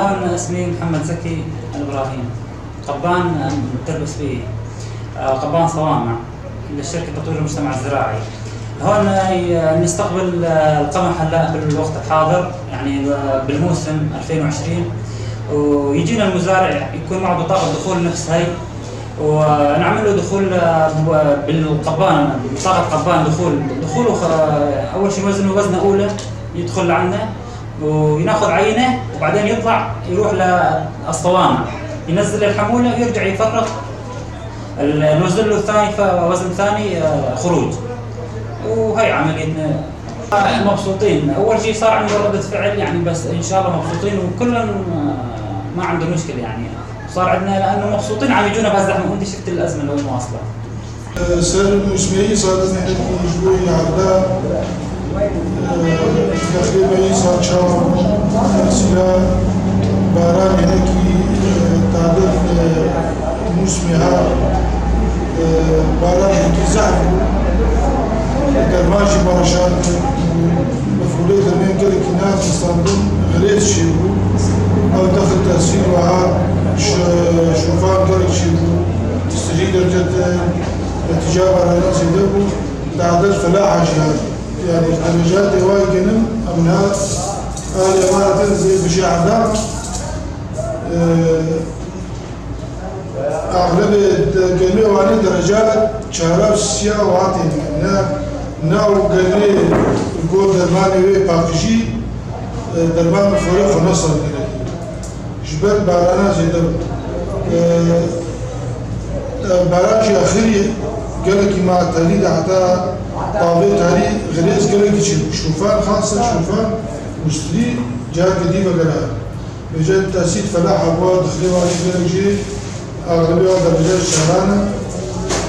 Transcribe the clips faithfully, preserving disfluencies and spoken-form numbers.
هون اسمي محمد زكي الإبراهيم، قبان، آه، تربة سبيعي، آه، قبان صوامع لشركة تطوير المجتمع الزراعي. هون، آه، نستقبل، آه، القمح هلأ بالوقت الحاضر، يعني، آه، بالموسم ألفين وعشرين، ويجينا المزارع يكون معه بطاقة دخول نفس هاي، ونعمل له دخول، آه، ب-، بالقبان، بطاقة قبان دخول، دخوله خ-، أول شي نوزنه وزنة أولى، يدخل لعنا، وناخذ عينة، وبعدين يطلع يروح للأسطوانة، ينزل الحمولة ويرجع يفرغ ال-، نوزن له الثاني، ف-، وزن ثاني، آه، خروج. وهي عمليتنا. مبسوطين. أول شي صار عندنا ردة فعل، يعني، بس إن شاء الله مبسوطين، وكلهم، آه، ما عندهم مشكلة، يعني. صار عندنا لأنه مبسوطين عم يجونا بهالزحمة، وأنت شفت الأزمة اللي وين واصلة. Ser mûsmê îsal ez nehêkî ji bo yarda, e, dexlê me îsal çawa bû, mesela baran hinekî, e, tade, e, mûsmê ha, e, baran hinekî zehf bû. Derman jî me re şand kir, mefûlê dermên gelekî nehatistandin, xirêz çêbû. Ew dexil tesîr wiha şi-, şofan gelek çêbû, strî derketin, netîca barana zêde bû. Tadil felaha jî hat. Yani derecatê wa genim em niha alê wan hatin zê bijî erdam. Ee, Axlebê de-, gemê Wanê dereca çara û siya û hatê ne, ne û gemê gor dermanê wê paqijî, e, derman bi xorê xwe nasandine. Ji ber barana zêde bû. E, e, baran jî axirî gelekî ma terî de heta tavê tarî xirêz gelekî çêbû. Şofan, xasen şofan, muştirî careke dî vegera. Vêca tesîr felaha bû, dixilê wa jî gelek jî axlebê wa derece şeran e.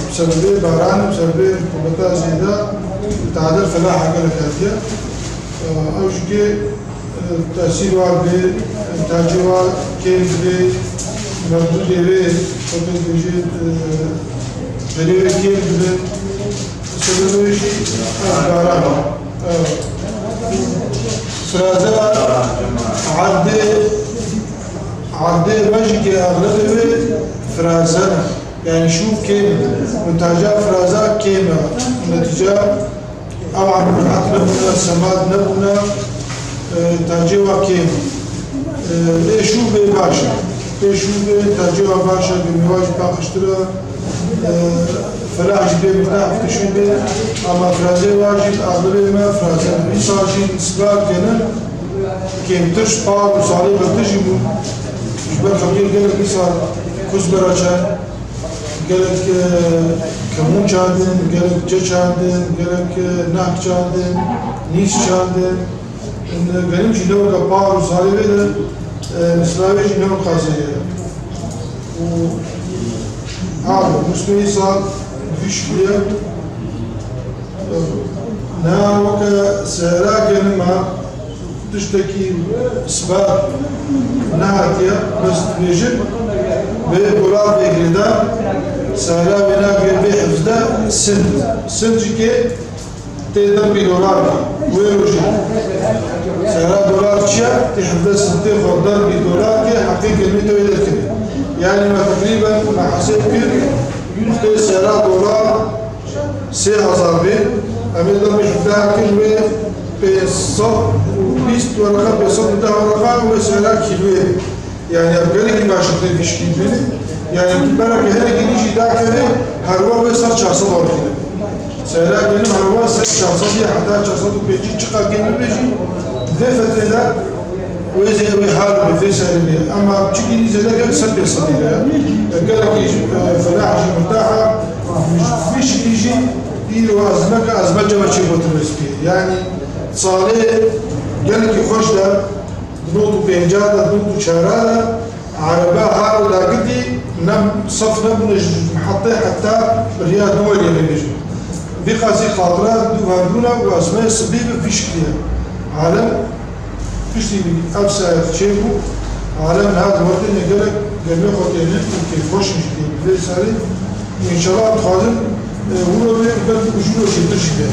Bi sebebê baran, bi sebebê rutubeta zêde tadil felaha gelek hatiye. Ew jî kê, e, tesîr wa bê, tacê wa kêm bê, merdûdê wê, xwe pê dibêjê, e, berê wê kêm dibe. Sebebê wê jî ev baran e. Firaze erdê, erdê me jî kê axlebê wê firaze ne. Yani şûv kêm e. Netîca firaza kêm e. Netîca ew anî rehet nebûne, semad nebûne, e, tacê wa kêm e. E, ê şûvê baş e. Ê şûvê tacê wa baş e, gemê wa jî paqijtir e. E, felah jî bê mirtah bi tişû bê. Ama firazê wa jî axlebê me firaze ne. Îsal jî nisba genim kêmtir ji par û salê bertir jî bû. Ji ber xelkê gelek îsal kuz bera çay. Gelek, e, kemûn çandin, gelek ce çandin, gelek, e, nahk çandin, nîs çandin. Genim jî ne weke par û salê vê de, e, nislavê jî ne weka zêde ye. Û abi, mûsmê îsal vî şikilî ye. E, ne weke sehera genim a, tiştekî sibak nehatiye, bes dibêjin, bê dolar bê girêdan, sehera wê nagirê bê hevdeh sent. Sent jî kê tê derbî dolar kê. Wê rojê sehera dolar çi ye? Tê hevdeh sentê xwe derbî dolar kê, heqê gelmê te wê derkeve. Yani me teqrîben me hesêb kir, tê sehera dolar sê hezar bê, em ê derbî hevdeh kir wê pênc sed û bîst wereqa, pênc sed û deh wereqa wê sehera kîloyê. Yani ev gelekî baş e tê vî şikî bîne. Yani bereke hinekî din jî dakeve, her wer wê ser çar sed wereqî de. Sehera genim her wer ser çar sed ya, heta çar sed û pêncî çiqa kêm bibe jî, vê fetrê de wê zê wê hal be, vê serê be. Ama çikî zêde gel ser pênc sed lîre. Gelekî, e, felah jî mirtaha, vî şikî jî îro ez neke, ez me cema çê gotin rêspî. Yani salê gelekî xweş de, di nod û pênca de, di nod û çara de, Erebe haro dagirtî, ne sef nebûne ji mihetê heta riya Duweliyê vê bêjin. Vî qasî xatira du hebûna û ez me sibê bi vî şiklî ye. Alem piştî ev ser çêbû, alem niha di wextê ne gelek gemê xwe têne û kêfxweş in ji vê serê. Înşallah dixwazin, e, wilo bê û belkî û jûro çêtir jî bê.